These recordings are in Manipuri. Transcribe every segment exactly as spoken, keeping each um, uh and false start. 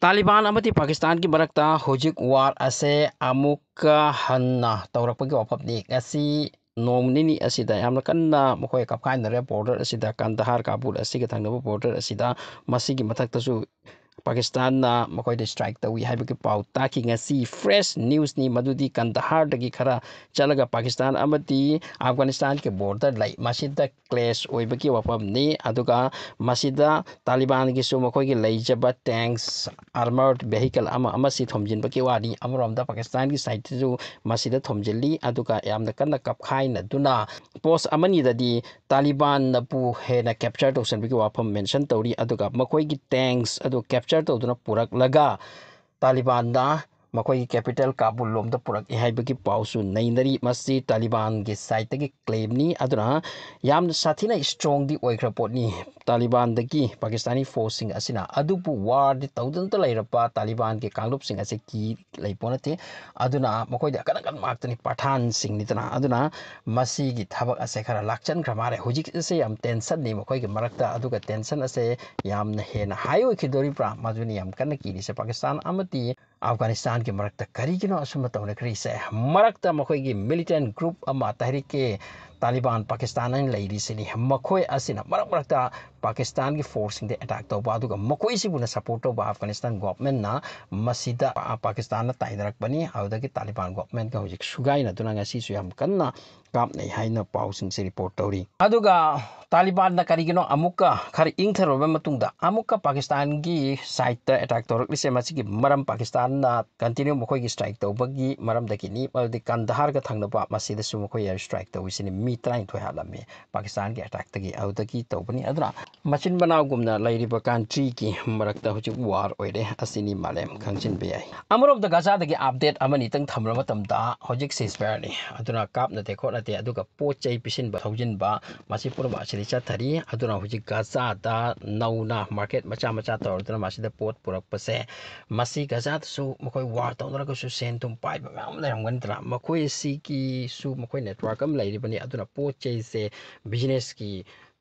ꯇꯥꯂꯤꯕꯥꯟ ꯑꯃꯗꯤ ꯄꯥꯀꯤꯁꯇꯥꯟꯒꯤ ꯃꯔꯛꯇ ꯍꯧꯖꯤꯛ ꯋꯥꯔ ꯑꯁꯦ ꯑꯃꯨꯛꯀ ꯍꯟꯅ ꯇꯧꯔꯛꯄꯒꯤ ꯋꯥꯐꯝꯅꯤ꯫ ꯉꯁꯤ ꯅꯣꯡ ꯅꯤꯅꯤ ꯑꯁꯤꯗ ꯌꯥꯝꯅ ꯀꯟꯅ ꯃꯈꯣꯏ ꯀꯞꯈꯥꯏꯅꯔꯦ꯫ ꯕꯣꯔꯗꯔ ꯑꯁꯤꯗ, ꯀꯟꯗꯍꯥꯔ ꯀꯥꯕꯨꯜ ꯑꯁꯤꯒ ꯊꯪꯅꯕ ꯕꯣꯔꯗꯔ ꯑꯁꯤꯗ, ꯃꯁꯤꯒꯤ ꯃꯊꯛꯇꯁꯨ ꯄꯥꯀꯤꯁꯇꯥꯟꯅ ꯃꯈꯣꯏꯗ ꯏꯁꯇ꯭ꯔꯥꯏꯛ ꯇꯧꯏ ꯍꯥꯏꯕꯒꯤ ꯄꯥꯎ ꯇꯥꯈꯤ꯫ ꯉꯁꯤ ꯐ꯭ꯔꯦꯁ ꯅ꯭ꯌꯨꯁꯅꯤ, ꯃꯗꯨꯗꯤ ꯀꯟꯗꯍꯥꯔꯗꯒꯤ ꯈꯔ ꯆꯠꯂꯒ ꯄꯥꯀꯤꯁꯇꯥꯟ ꯑꯃꯗꯤ ꯑꯐꯒꯥꯅꯤꯁꯇꯥꯟꯒꯤ ꯕꯣꯔꯗꯔ ꯂꯩ, ꯃꯁꯤꯗ ꯀ꯭ꯂꯦꯁ ꯑꯣꯏꯕꯒꯤ ꯋꯥꯐꯝꯅꯤ꯫ ꯑꯗꯨꯒ ꯃꯁꯤꯗ ꯇꯥꯂꯤꯕꯥꯟꯒꯤꯁꯨ ꯃꯈꯣꯏꯒꯤ ꯂꯩꯖꯕ ꯇꯦꯡꯁ, ꯑꯥꯔꯃꯔ ꯚꯦꯍꯤꯀꯜ ꯑꯃ ꯑꯃꯁꯤ ꯊꯣꯝꯖꯤꯟꯕꯒꯤ ꯋꯥꯅꯤ꯫ ꯑꯃꯔꯣꯝꯗ ꯄꯥꯀꯤꯁꯇꯥꯟꯒꯤ ꯁꯥꯏꯠꯇꯁꯨ ꯃꯁꯤꯗ ꯊꯣꯝꯖꯤꯜꯂꯤ꯫ ꯑꯗꯨꯒ ꯌꯥꯝꯅ ꯀꯟꯅ ꯀꯞꯈꯥꯏꯅꯗꯨꯅ ꯄꯣꯁ ꯑꯃꯅꯤꯗꯗꯤ ꯇꯥꯂꯤꯕꯥꯟꯅꯕꯨ ꯍꯦꯟꯅ ꯀꯦꯞꯆꯔ ꯇꯧꯁꯤꯟꯕꯒꯤ ꯋꯥꯐꯝ ꯃꯦꯟꯁꯟ ꯇꯧꯔꯤ꯫ ꯑꯗꯨꯒ ꯃꯈꯣꯏꯒꯤ ꯇꯦꯡꯁ ꯑꯗꯨ ꯀꯦꯞꯆꯔ ꯇꯧꯗꯨꯅ ꯄꯨꯔꯛꯂꯒ ꯇꯥꯂꯤꯕꯥꯟꯗ ꯃꯈꯣꯏꯒꯤ ꯀꯦꯄꯤꯇꯦꯜ ꯀꯥꯕꯨꯜ ꯂꯣꯝꯗ ꯄꯨꯔꯛꯏ ꯍꯥꯏꯕꯒꯤ ꯄꯥꯎꯁꯨ ꯅꯩꯅꯔꯤ꯫ ꯃꯁꯤ ꯇꯥꯂꯤꯕꯥꯟꯒꯤ ꯁꯥꯏꯠꯇꯒꯤ ꯀ꯭ꯂꯦꯝꯅꯤ꯫ ꯑꯗꯨꯅ ꯌꯥꯝꯅ ꯁꯥꯊꯤꯅ ꯏꯁꯇ꯭ꯔꯣꯡꯗꯤ ꯑꯣꯏꯈ꯭ꯔ ꯄꯣꯠꯅꯤ ꯇꯥꯂꯤꯕꯥꯟꯗꯒꯤ ꯄꯥꯀꯤꯁꯇꯥꯅꯤ ꯐꯣꯔꯁꯁꯤꯡ ꯑꯁꯤꯅ꯫ ꯑꯗꯨꯕꯨ ꯋꯥꯔꯗꯤ ꯇꯧꯗꯅꯇ ꯂꯩꯔꯕ ꯇꯥꯂꯤꯕꯥꯟꯒꯤ ꯀꯥꯡꯂꯨꯞꯁꯤꯡ ꯑꯁꯤ ꯀꯤ ꯂꯩꯄꯣꯠ ꯅꯠꯇꯦ꯫ ꯑꯗꯨꯅ ꯃꯈꯣꯏꯗꯤ ꯑꯀꯟ ꯑꯀꯟ ꯉꯥꯛꯇꯅꯤ, ꯄꯊꯥꯟꯁꯤꯡꯅꯤꯗꯅ꯫ ꯑꯗꯨꯅ ꯃꯁꯤꯒꯤ ꯊꯕꯛ ꯑꯁꯦ ꯈꯔ ꯂꯥꯛꯆꯟꯈ꯭ꯔ ꯃꯥꯜꯂꯦ꯫ ꯍꯧꯖꯤꯛ ꯑꯁꯦ ꯌꯥꯝ ꯇꯦꯟꯁꯟꯅꯤ ꯃꯈꯣꯏꯒꯤ ꯃꯔꯛꯇ꯫ ꯑꯗꯨꯒ ꯇꯦꯟꯁꯟ ꯑꯁꯦ ꯌꯥꯝꯅ ꯍꯦꯟꯅ ꯍꯥꯏ ꯑꯣꯏꯈꯤꯗꯣꯔꯤꯕ꯭ꯔꯥ? ꯃꯗꯨꯅꯤ ꯌꯥꯝ ꯀꯟꯅ ꯀꯤꯔꯤꯁꯦ꯫ ꯄꯥꯀꯤꯁꯇꯥꯟ ꯑꯃꯗꯤ ꯑꯐꯒꯥꯅꯤꯁꯇꯥꯟꯒꯤ ꯃꯔꯛꯇ ꯀꯔꯤꯒꯤꯅꯣ ꯑꯁꯨꯝꯅ ꯇꯧꯅꯈ꯭ꯔꯤꯁꯦ? ꯃꯔꯛꯇ ꯃꯈꯣꯏꯒꯤ ꯃꯤꯂꯤꯇꯦꯟ ꯒ꯭ꯔꯨꯞ ꯑꯃ, ꯇꯍꯔꯤꯛꯀꯦ ꯇꯥꯂꯤꯕꯥꯟ ꯄꯥꯀꯤꯁꯇꯥꯟ ꯍꯥꯏꯅ ꯂꯩꯔꯤꯁꯤꯅꯤ꯫ ꯃꯈꯣꯏ ꯑꯁꯤꯅ ꯃꯔꯛ ꯃꯔꯛꯇ ꯄꯥꯀꯤꯁꯇꯥꯟꯒꯤ ꯐꯣꯔꯁꯁꯤꯡꯗ ꯑꯦꯇꯥꯛ ꯇꯧꯕ, ꯑꯗꯨꯒ ꯃꯈꯣꯏꯁꯤꯕꯨꯅ ꯁꯄꯣꯔꯠ ꯇꯧꯕ ꯑꯐꯒꯥꯅꯤꯁꯇꯥꯟ ꯒꯣꯚꯔꯟꯃꯦꯟꯠꯅ ꯃꯁꯤꯗ ꯄꯥ-, ꯄꯥꯀꯤꯁꯇꯥꯟꯅ ꯇꯥꯏꯅꯔꯛꯄꯅꯤ꯫ ꯑꯗꯨꯗꯒꯤ ꯇꯥꯂꯤꯕꯥꯟ ꯒꯣꯚꯔꯟꯃꯦꯟꯠꯀ ꯍꯧꯖꯤꯛ ꯁꯨꯒꯥꯏꯅꯗꯨꯅ ꯉꯁꯤꯁꯨ ꯌꯥꯝ ꯀꯟꯅ ꯀꯥꯞꯅꯩ ꯍꯥꯏꯅ ꯄꯥꯎꯁꯤꯡꯁꯦ ꯔꯤꯄꯣꯔꯠ ꯇꯧꯔꯤ꯫ ꯑꯗꯨꯒ ꯇꯥꯂꯤꯕꯥꯟꯅ ꯀꯔꯤꯒꯤꯅꯣ ꯑꯃꯨꯛꯀ ꯈꯔ ꯏꯪꯊꯔꯕ ꯃꯇꯨꯡꯗ ꯑꯃꯨꯛꯀ ꯄꯥꯀꯤꯁꯇꯥꯟꯒꯤ ꯁꯥꯏꯠꯇ ꯑꯦꯇꯥꯛ ꯇꯧꯔꯛꯂꯤꯁꯦ? ꯃꯁꯤꯒꯤ ꯃꯔꯝ ꯄꯥꯀꯤꯁꯇꯥꯟꯅ ꯀꯟꯇꯤꯅ꯭ꯌꯨ ꯃꯈꯣꯏꯒꯤ ꯁ꯭ꯇ꯭ꯔꯥꯏꯛ ꯇꯧꯕꯒꯤ ꯃꯔꯝꯗꯒꯤꯅꯤ꯫ ꯃꯔꯝꯗꯤ ꯀꯟꯗꯍꯥꯔꯒ ꯊꯪꯅꯕ ꯃꯁꯤꯗꯁꯨ ꯃꯈꯣꯏ ꯑꯦꯌꯔ ꯁ꯭ꯇ꯭ꯔꯥꯏꯛ ꯇꯧꯔꯤꯁꯤꯅꯤ꯫ ꯃꯤ ꯇꯔꯥꯅꯤꯊꯣꯏ ꯍꯥꯠꯂꯝꯃꯤ ꯄꯥꯀꯤꯁꯇꯥꯟꯒꯤ ꯑꯦꯇꯥꯛꯇꯒꯤ, ꯑꯗꯨꯗꯒꯤ ꯇꯧꯕꯅꯤ꯫ ꯑꯗꯨꯅ ꯃꯆꯤꯟ ꯃꯅꯥꯎꯒꯨꯝꯅ ꯂꯩꯔꯤꯕ ꯀꯟꯇ꯭ꯔꯤꯒꯤ ꯃꯔꯛꯇ ꯍꯧꯖꯤꯛ ꯋꯥꯔ ꯑꯣꯏꯔꯦ꯫ ꯑꯁꯤꯅꯤ ꯃꯥꯂꯦꯝ ꯈꯪꯖꯤꯟꯕ ꯌꯥꯏ꯫ ꯑꯃꯔꯣꯝꯗ ꯒꯥꯖꯥꯗꯒꯤ ꯑꯞꯗꯦꯠ ꯑꯃꯅꯤꯇꯪ ꯊꯝꯂꯕ ꯃꯇꯝꯗ, ꯍꯧꯖꯤꯛ ꯁꯤꯁꯐꯥꯌꯔꯅꯤ꯫ ꯑꯗꯨꯅ ꯀꯥꯞꯅꯗꯦ ꯈꯣꯠꯅꯗꯦ, ꯑꯗꯨꯒ ꯄꯣꯠ ꯆꯩ ꯄꯤꯁꯤꯟꯕ ꯊꯧꯖꯤꯟꯕ, ꯃꯁꯤ ꯄꯨꯝꯅꯃꯛ ꯑꯁꯤꯗꯤ ꯆꯠꯊꯔꯤ꯫ ꯑꯗꯨꯅ ꯍꯧꯖꯤꯛ ꯒꯥꯖꯥꯗ ꯅꯧꯅ ꯃꯥꯔꯀꯦꯠ ꯃꯆꯥ ꯃꯆꯥ ꯇꯧꯔꯗꯨꯅ ꯃꯁꯤꯗ ꯄꯣꯠ ꯄꯨꯔꯛꯄꯁꯦ, ꯃꯁꯤ ꯒꯥꯖꯥꯗꯁꯨ ꯃꯈꯣꯏ ꯋꯥꯔ ꯇꯧꯅꯔꯒꯁꯨ ꯁꯦꯟ ꯊꯨꯝ ꯄꯥꯏꯕ ꯃꯌꯥꯝ ꯂꯩꯔꯝꯒꯅꯤꯗꯅ, ꯃꯈꯣꯏ ꯑꯁꯤꯒꯤꯁꯨ ꯃꯈꯣꯏ ꯅꯦꯠꯋꯥꯔꯛ ꯑꯃ ꯂꯩꯔꯤꯕꯅꯤ꯫ ꯑꯗꯨꯅ ꯄꯣꯠ ꯆꯩꯁꯦ, ꯕꯤꯖꯤꯅꯦꯁꯀꯤ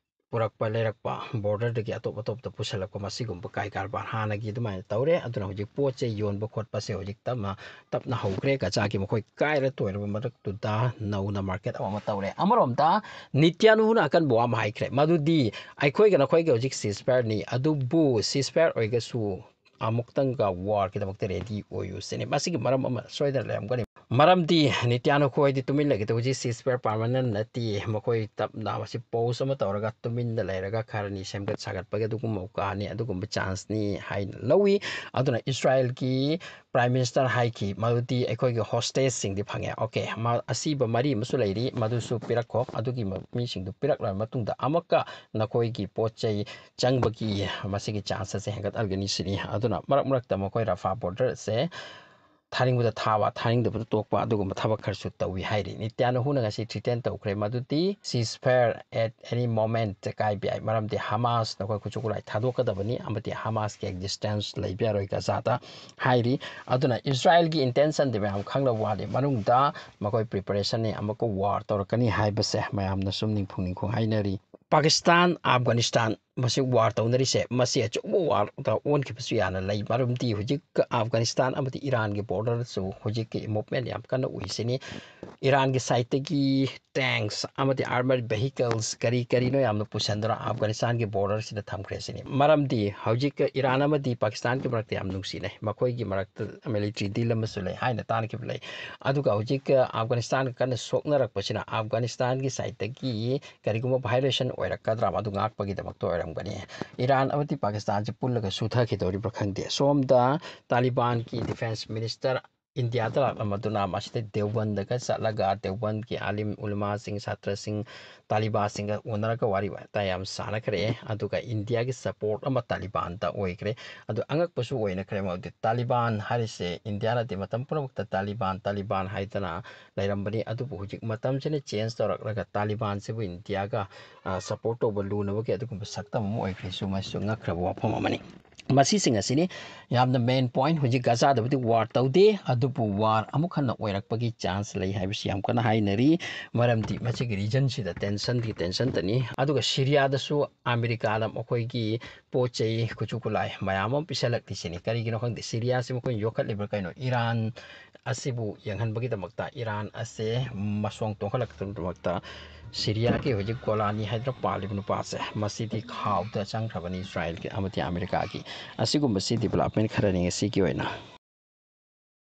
ꯄꯨꯔꯛꯄ ꯂꯩꯔꯛꯄ, ꯕꯣꯔꯗꯔꯗꯒꯤ ꯑꯇꯣꯞ ꯑꯇꯣꯞꯄ ꯄꯨꯁꯜꯂꯛꯄ, ꯃꯁꯤꯒꯨꯝꯕ ꯀꯥꯏ ꯀꯔꯕꯥꯔ ꯍꯥꯟꯅꯒꯤ ꯑꯗꯨꯃꯥꯏꯅ ꯇꯧꯔꯦ꯫ ꯑꯗꯨꯅ ꯍꯧꯖꯤꯛ ꯄꯣꯠ ꯆꯩ ꯌꯣꯟꯕ ꯈꯣꯠꯄꯁꯦ ꯍꯧꯖꯤꯛ ꯇꯞꯅ ꯇꯞꯅ ꯍꯧꯈ꯭ꯔꯦ꯫ ꯒꯖꯥꯒꯤ ꯃꯈꯣꯏ ꯀꯥꯏꯔ ꯇꯣꯏꯔꯕ ꯃꯔꯛꯇꯨꯗ ꯅꯧꯅ ꯃꯥꯔꯀꯦꯠ ꯑꯃ ꯑꯃ ꯇꯧꯔꯦ꯫ ꯑꯃꯔꯣꯝꯗ ꯅꯤꯇ꯭ꯌꯥꯅꯨꯍꯨꯅ ꯑꯀꯟꯕ ꯋꯥ ꯑꯃ ꯍꯥꯏꯈ꯭ꯔꯦ, ꯃꯗꯨꯗꯤ ꯑꯩꯈꯣꯏꯒ ꯅꯈꯣꯏꯒ ꯍꯧꯖꯤꯛ ꯁꯤꯁꯐꯥꯌꯔꯅꯤ, ꯑꯗꯨꯕꯨ ꯁꯤꯁꯐꯥꯌꯔ ꯑꯣꯏꯔꯒꯁꯨ ꯑꯃꯨꯛꯇꯪꯒ ꯋꯥꯔꯒꯤꯗꯃꯛꯇ ꯔꯦꯗꯤ ꯑꯣꯏꯌꯨ ꯁꯤꯅꯤ꯫ ꯃꯁꯤꯒꯤ ꯃꯔꯝ ꯑꯃ ꯁꯣꯏꯗꯅ ꯂꯩꯔꯝꯒꯅꯤ꯫ ꯃꯔꯝꯗꯤ ꯅꯤꯇ꯭ꯌꯥꯅꯨ ꯈꯣꯏꯗꯤ ꯇꯨꯃꯤꯟ ꯂꯩꯒꯗꯧꯕꯁꯤ ꯁꯤꯁꯐꯥꯌꯔ ꯄꯥꯔꯃꯥꯅꯦꯟ ꯅꯠꯇꯦ꯫ ꯃꯈꯣꯏ ꯇꯞꯅ ꯃꯁꯤ ꯄꯣꯁ ꯑꯃ ꯇꯧꯔꯒ ꯇꯨꯃꯤꯟꯅ ꯂꯩꯔꯒ ꯈꯔꯅꯤ ꯁꯦꯝꯒꯠ ꯁꯥꯒꯠꯄꯒꯤ ꯑꯗꯨꯒꯨꯝꯕ ꯀꯥꯅꯤ, ꯑꯗꯨꯒꯨꯝꯕ ꯆꯥꯟꯁꯅꯤ ꯍꯥꯏꯅ ꯂꯧꯏ꯫ ꯑꯗꯨꯅ ꯏꯁꯔꯥꯏꯜꯒꯤ ꯄ꯭ꯔꯥꯏꯝ ꯃꯤꯅꯤꯁꯇꯔ ꯍꯥꯏꯈꯤ, ꯃꯗꯨꯗꯤ ꯑꯩꯈꯣꯏꯒꯤ ꯍꯣꯁꯇꯦꯖꯁꯤꯡꯗꯤ ꯐꯪꯉꯦ, ꯑꯣꯀꯦ, ꯑꯁꯤꯕ ꯃꯔꯤ ꯑꯃꯁꯨ ꯂꯩꯔꯤ, ꯃꯗꯨꯁꯨ ꯄꯤꯔꯛꯈꯣ꯫ ꯑꯗꯨꯒꯤ ꯃꯤꯁꯤꯡꯗꯨ ꯄꯤꯔꯛꯂꯕ ꯃꯇꯨꯡꯗ ꯑꯃꯨꯛꯀ ꯅꯈꯣꯏꯒꯤ ꯄꯣꯠ ꯆꯩ ꯆꯪꯕꯒꯤ ꯃꯁꯤꯒꯤ ꯆꯥꯟꯁ ꯑꯁꯦ ꯍꯦꯟꯒꯠꯍꯟꯒꯅꯤ ꯁꯤꯅꯤ꯫ ꯑꯗꯨꯅ ꯃꯔꯛ ꯃꯔꯛꯇ ꯃꯈꯣꯏ ꯔꯐꯥ ꯕꯣꯔꯗꯔꯁꯦ ꯊꯥꯅꯤꯡꯕꯗ ꯊꯥꯕ, ꯊꯥꯅꯤꯡꯗꯕꯗ ꯇꯣꯛꯄ, ꯑꯗꯨꯒꯨꯝꯕ ꯊꯕꯛ ꯈꯔꯁꯨ ꯇꯧꯏ ꯍꯥꯏꯔꯤ꯫ ꯅꯤꯇ꯭ꯌꯥꯅꯨꯍꯨꯅ ꯉꯁꯤ ꯊ꯭ꯔꯤꯇꯦꯟ ꯇꯧꯈ꯭ꯔꯦ, ꯃꯗꯨꯗꯤ ceasefire at any moment ꯀꯥꯏꯕ ꯌꯥꯏ, ꯃꯔꯝꯗꯤ ꯍꯃꯥꯁ ꯅꯈꯣꯏ ꯈꯨꯠꯁꯨ ꯈꯨꯠꯂꯥꯏ ꯊꯥꯗꯣꯛꯀꯗꯕꯅꯤ ꯑꯃꯗꯤ ꯍꯃꯥꯁꯀꯤ ꯑꯦꯛꯖꯤꯁꯇꯦꯟꯁ ꯂꯩꯕ ꯌꯥꯔꯣꯏ ꯒꯖꯥꯗ ꯍꯥꯏꯔꯤ꯫ ꯑꯗꯨꯅ ꯏꯁꯔꯥꯏꯜꯒꯤ ꯏꯟꯇꯦꯟꯁꯟꯗꯤ ꯃꯌꯥꯝ ꯈꯪꯂꯕ ꯋꯥꯅꯤ, ꯃꯅꯨꯡꯗ ꯃꯈꯣꯏ ꯄ꯭ꯔꯤꯄꯦꯔꯦꯁꯟꯅꯤ, ꯑꯃꯨꯛꯀ ꯋꯥꯔ ꯇꯧꯔꯛꯀꯅꯤ ꯍꯥꯏꯕꯁꯦ ꯃꯌꯥꯝꯅ ꯁꯨꯝ ꯅꯤꯡꯐꯨꯡ ꯅꯤꯡꯐꯨꯡ ꯍꯥꯏꯅꯔꯤ꯫ ꯄꯥꯀꯤꯁꯇꯥꯟ, ꯑꯐꯒꯥꯅꯤꯁꯇꯥꯟ ꯃꯁꯤ ꯋꯥꯔ ꯇꯧꯅꯔꯤꯁꯦ, ꯃꯁꯤ ꯑꯆꯧꯕ ꯋꯥꯔꯗ ꯑꯣꯟꯈꯤꯕꯁꯨ ꯌꯥꯅ ꯂꯩ꯫ ꯃꯔꯝꯗꯤ ꯍꯧꯖꯤꯛ ꯑꯐꯒꯥꯅꯤꯁꯇꯥꯟ ꯑꯃꯗꯤ ꯏꯔꯥꯟꯒꯤ ꯕꯣꯔꯗꯔꯁꯨ ꯍꯧꯖꯤꯛꯀꯤ ꯃꯨꯞꯃꯦꯟ ꯌꯥꯝ ꯀꯟꯅ ꯎꯏꯁꯤꯅꯤ꯫ ꯏꯔꯥꯟꯒꯤ ꯁꯥꯏꯠꯇꯒꯤ ꯇꯦꯡꯁ ꯑꯃꯗꯤ ꯑꯥꯔꯃꯔ ꯚꯦꯍꯤꯀꯜꯁ ꯀꯔꯤ ꯀꯔꯤꯅꯣ ꯌꯥꯝꯅ ꯄꯨꯁꯟꯗꯨꯅ ꯑꯐꯒꯥꯅꯤꯁꯇꯥꯟꯒꯤ ꯕꯣꯔꯗꯔꯁꯤꯗ ꯊꯝꯈ꯭ꯔꯦ ꯁꯤꯅꯤ꯫ ꯃꯔꯝꯗꯤ ꯍꯧꯖꯤꯛ ꯏꯔꯥꯟ ꯑꯃꯗꯤ ꯄꯥꯀꯤꯁꯇꯥꯟꯒꯤ ꯃꯔꯛꯇ ꯌꯥꯝ ꯅꯨꯡꯁꯤꯅꯩ, ꯃꯈꯣꯏꯒꯤ ꯃꯔꯛꯇ ꯃꯤꯂꯤꯇ꯭ꯔꯤ ꯗꯤꯜ ꯑꯃꯁꯨ ꯂꯩ ꯍꯥꯏꯅ ꯇꯥꯟꯅꯈꯤꯕ ꯂꯩ꯫ ꯑꯗꯨꯒ ꯍꯧꯖꯤꯛ ꯑꯐꯒꯥꯅꯤꯁꯇꯥꯟꯒ ꯀꯟꯅ ꯁꯣꯛꯅꯔꯛꯄꯁꯤꯅ ꯑꯐꯒꯥꯅꯤꯁꯇꯥꯟꯒꯤ ꯁꯥꯏꯠꯇꯒꯤ ꯀꯔꯤꯒꯨꯝꯕ ꯚꯥꯏꯑꯣꯂꯦꯁꯟ ꯑꯣꯏꯔꯛꯀꯗ꯭ꯔꯥ, ꯃꯗꯨ ꯉꯥꯛꯄꯒꯤꯗꯃꯛꯇ ꯑꯣꯏꯔꯝꯒꯅꯤ꯫ ꯏꯔꯥꯟ ꯑꯃꯗꯤ ꯄꯥꯀꯤꯁꯇꯥꯟꯁꯤ ꯄꯨꯜꯂꯒ ꯁꯨꯊꯈꯤꯗꯧꯔꯤꯕ꯭ꯔꯥ ꯈꯪꯗꯦ꯫ ꯁꯣꯝꯗ ꯇꯥꯂꯤꯕꯥꯟꯒꯤ ꯗꯤꯐꯦꯟꯁ ꯃꯤꯅꯤꯁꯇꯔ ꯏꯟꯗꯤꯌꯥꯗ ꯂꯥꯛꯂꯝꯕꯗꯨꯅ ꯃꯁꯤꯗ ꯗꯦꯋꯕꯟꯗꯒ ꯆꯠꯂꯒ ꯗꯦꯋꯕꯟꯒꯤ ꯑꯥꯂꯤꯝ ꯎꯂꯃꯥꯁꯤꯡ, ꯁꯥꯇ꯭ꯔꯁꯤꯡ, ꯇꯥꯂꯤꯕꯥꯟꯁꯤꯡꯒ ꯎꯅꯔꯒ ꯋꯥꯔꯤ ꯋꯥꯇꯥꯏ ꯌꯥꯝ ꯁꯥꯟꯅꯈ꯭ꯔꯦ꯫ ꯑꯗꯨꯒ ꯏꯟꯗꯤꯌꯥꯒꯤ ꯁꯄꯣꯔꯠ ꯑꯃ ꯇꯥꯂꯤꯕꯥꯟꯗ ꯑꯣꯏꯈ꯭ꯔꯦ꯫ ꯑꯗꯨ ꯑꯉꯛꯄꯁꯨ ꯑꯣꯏꯅꯈ꯭ꯔꯦ꯫ ꯃꯗꯨꯗꯤ ꯇꯥꯂꯤꯕꯥꯟ ꯍꯥꯏꯔꯤꯁꯦ ꯏꯟꯗꯤꯌꯥꯅꯗꯤ ꯃꯇꯝ ꯄꯨꯝꯅꯃꯛꯇ ꯇꯥꯂꯤꯕꯥꯟ, ꯇꯥꯂꯤꯕꯥꯟ ꯍꯥꯏꯗꯅ ꯂꯩꯔꯝꯕꯅꯤ꯫ ꯑꯗꯨꯕꯨ ꯍꯧꯖꯤꯛ ꯃꯇꯝꯁꯤꯅ ꯆꯦꯟꯖ ꯇꯧꯔꯛꯂꯒ ꯇꯥꯂꯤꯕꯥꯟꯁꯤꯕꯨ ꯏꯟꯗꯤꯌꯥꯒ ꯁꯄꯣꯔꯠ ꯇꯧꯕ ꯂꯨꯅꯕꯒꯤ ꯑꯗꯨꯒꯨꯝꯕ ꯁꯛꯇꯝ ꯑꯃ ꯑꯣꯏꯈ꯭ꯔꯦꯁꯨ, ꯃꯁꯤꯁꯨ ꯉꯛꯈ꯭ꯔꯕ ꯋꯥꯐꯝ ꯑꯃꯅꯤ꯫ ꯃꯁꯤꯁꯤꯡ ꯑꯁꯤꯅꯤ ꯌꯥꯝꯅ ꯃꯦꯟ ꯄꯣꯏꯟ꯫ ꯍꯧꯖꯤꯛ ꯒꯖꯥꯗꯕꯨꯗꯤ ꯋꯥꯔ ꯇꯧꯗꯦ, ꯑꯗꯨ ꯑꯗꯨꯕꯨ ꯋꯥꯔ ꯑꯃꯨꯛ ꯍꯟꯅ ꯑꯣꯏꯔꯛꯄꯒꯤ ꯆꯥꯟꯁ ꯂꯩ ꯍꯥꯏꯕꯁꯤ ꯌꯥꯝ ꯀꯟꯅ ꯍꯥꯏꯅꯔꯤ꯫ ꯃꯔꯝꯗꯤ ꯃꯁꯤꯒꯤ ꯔꯤꯖꯟꯁꯤꯗ ꯇꯦꯟꯁꯟꯒꯤ ꯇꯦꯟꯁꯟꯇꯅꯤ꯫ ꯑꯗꯨꯒ ꯁꯤꯔꯤꯌꯥꯗꯁꯨ ꯑꯃꯦꯔꯤꯀꯥꯅ ꯃꯈꯣꯏꯒꯤ ꯄꯣꯠ ꯆꯩ ꯈꯨꯠꯁꯨ ꯈꯨꯠꯂꯥꯏ ꯃꯌꯥꯝ ꯑꯃ ꯄꯤꯁꯜꯂꯛꯂꯤꯁꯤꯅꯤ꯫ ꯀꯔꯤꯒꯤꯅꯣ ꯈꯪꯗꯦ, ꯁꯤꯔꯤꯌꯥꯁꯤ ꯃꯈꯣꯏꯅ ꯌꯣꯛꯈꯠꯂꯤꯕ꯭ꯔꯥ ꯀꯩꯅꯣ? ꯏꯔꯥꯟ ꯑꯁꯤꯕꯨ ꯌꯦꯡꯍꯟꯕꯒꯤꯗꯃꯛꯇ, ꯏꯔꯥꯟ ꯑꯁꯦ ꯃꯁꯣꯡ ꯇꯣꯡꯈꯠꯂꯛꯇꯅꯕꯒꯤꯗꯃꯛꯇ ꯁꯤꯔꯤꯌꯥꯒꯤ ꯍꯧꯖꯤꯛ ꯒꯣꯂꯥꯅꯤ ꯍꯥꯏꯗꯅ ꯄꯥꯜꯂꯤꯕ ꯅꯨꯄꯥꯁꯦ, ꯃꯁꯤꯗꯤ ꯈꯥꯎꯗ ꯆꯪꯈ꯭ꯔꯕꯅꯤ ꯏꯁꯔꯥꯏꯜꯒꯤ ꯑꯃꯗꯤ ꯑꯃꯦꯔꯤꯀꯥꯒꯤ꯫ ꯑꯁꯤꯒꯨꯝꯕꯁꯤ ꯗꯤꯕꯂꯞꯃꯦꯟ ꯈꯔꯅꯤ ꯉꯁꯤꯒꯤ ꯑꯣꯏꯅ꯫